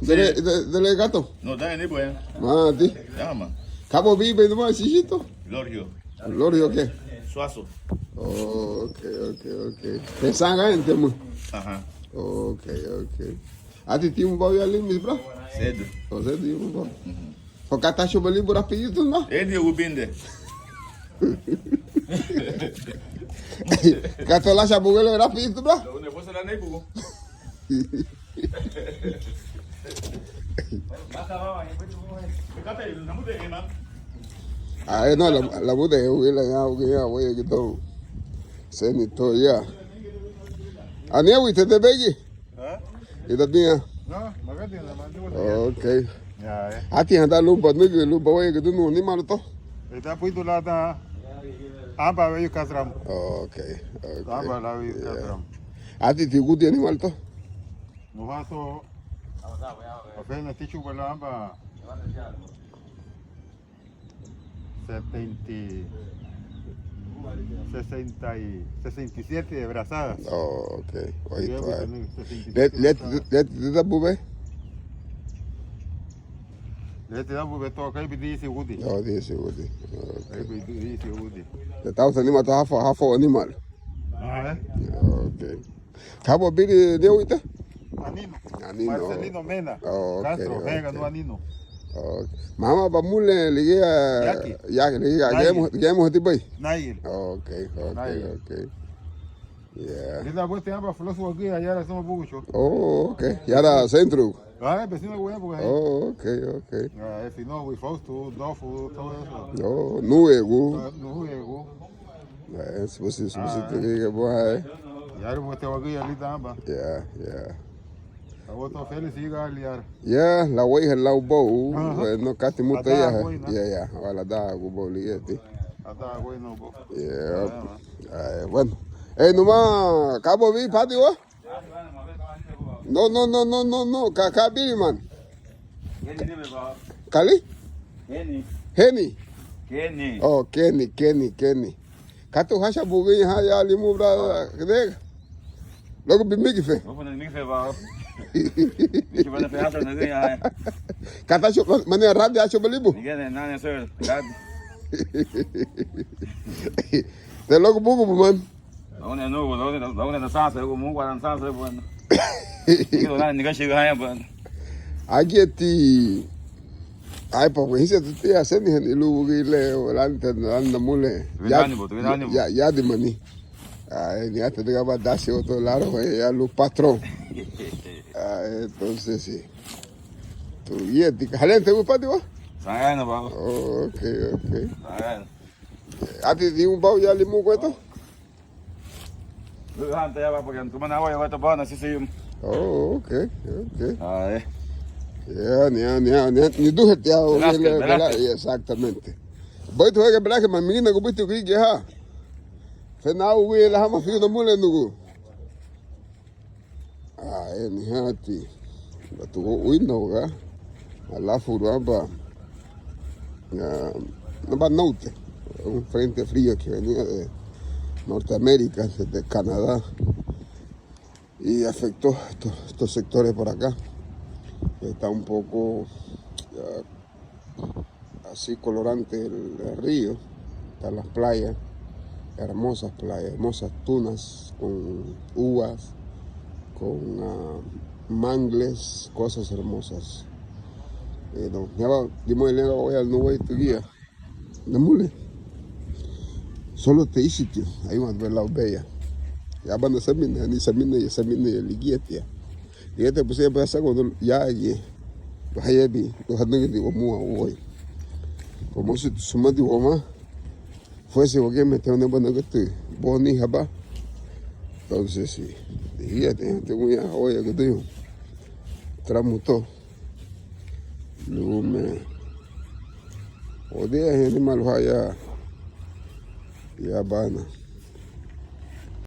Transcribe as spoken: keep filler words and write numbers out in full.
Dele, de, dele gato. No, dale, ni bueno. Ma, ti. Llama. Kabo bibe no ma, sisito. Lorio. Lorio, ¿qué? Suazo. Ok, ok, ok. Pensanga en tema. Ajá. Ok, ok. Ati timu bau ya limis, bro? Sedu. O sedu, timu bau. Ujú. Porque tacho bali bura pitu, no? Edi ubinde. Katola shabuguelo era pitu, bro? Lo une bosa la nebugo. Ay, no, la, la bude, güey, la ya, güey, ya, güey, que todo. Senito ya. Ani, güey, te te begi. Ha? Ida dia. No, magadi na mandu. Ok. Ya, eh. Ati handa luba, nigi luba, güey, que tú no ni malo to. Ita puidu la da. Aba, güey, kasram. Ok, ok. Aba la, güey, kasram. Ati ti gudi animal to. Novato. Ofena tichu balamba. Setenta, sesenta y, sesenta y siete de brazadas. Oh, ok. Oito años. Sesenta y siete de brazadas. Leti da bube? Leti da bube to kai bidi si gudi. Oh, di si gudi. Ok. Kai bidi si gudi. Te tau animal to, hafa, hafa animal. Ah, eh? Ok. Kabo biri de uite? Anino. Anino. Marcelino Mena. Oh, ok, Castro, ok. Vega, no Anino. Ok. Mama bamule ligía. Yaki. Yaki, ligía. Nai. Gemu, gemu hati bai. Nai. Ok, ok, Nai. Ok. Yeah. Lida bote aba flosu wagi ayara suma bugucho. Oh, ok. Yara centro. Ah, vecino güey, porque. Oh, ok, ok. Ah, es no, güey, Fausto, Dofo, todo eso. Oh, nuevo. Ah, nuevo. Eh, supusi, supusi te diga, boy. Yara mo te wagi ya lida amba. Ya, ya. Awo to Félix iga liar. Ya, la wei ha lau bou. Ajá. Eh, no kati muta ya. Ada, güey, no. Ya, ya. Wala da gu bou li eti. Ada, güey, no bou. Ya. Ah, bueno. Eh, numa, kabo bi pati wa? No, no, no, no, no, no. Ka, ka biri man. Kali? Heni. Heni. Keni. Oh, Keni, Keni, Keni. Katu hasha bugiña ha ya limu bra de. Luego bi migife. Luego bi migife ba. Migife ba na fe hasha na gaya. Kata sho mane radi hasha balibu. Miguel Hernández sir. Radi. De luego bugu man. Laguna nugu, laguna, laguna na sansa, lugu mugu na sansa, bueno. Niga shiga haya, bueno. Ageti. Ai, pa, pues, hise tu tia seni hani lugu gile, o lanta, lanta mule. Ya, ya, ya di mani. Ai, ni ata diga ba dasi otro lado, ya lu patrón. Ai, entonces sí. Tu, ya di, halente bu pati wa? Sangana ba. Oh, ok, ok. Sangana. Ati di un bau ya limu kueto? Hanta ya ba, porque tu mana wa ya ba to bona, sí, sí. Oh, ok, ok. Ah, eh. Ya, ni, ni, ni, ni duhet ya, o Velázquez, le, Velázquez. Exactamente. Boy to ga Velázquez, ma mina go buti gui ha. Fe na u gui la hama fiu na mule nugu. Ah, eh, ni hati. Batugo uino ga. Alafu ruaba. Ah, no, ba norte, un frente frío que venía de Norteamérica, de Canadá, y afectó estos, estos sectores por acá. Está un poco, ah, así colorante el, el río, están las playas, hermosas playas, hermosas tunas con uvas, con, ah, mangles, cosas hermosas. Eh, no, ya va, dimos el negro, voy al nuevo tu guía. Namule. Solo te isi, tío. Ahí más ve la oveja. Ya van a examinar, ni examina y examina y liguia, tía. Liguia te puse a pasar cuando ya ye. Baja ya vi, lo hacen de como a hoy. Como si tu suma de goma. Fuese porque me tengo una buena que te boni haba. Entonces sí. Liguia te tengo ya hoy que te digo. Tramuto. Lume. Odía heni maluha ya. Ya bana.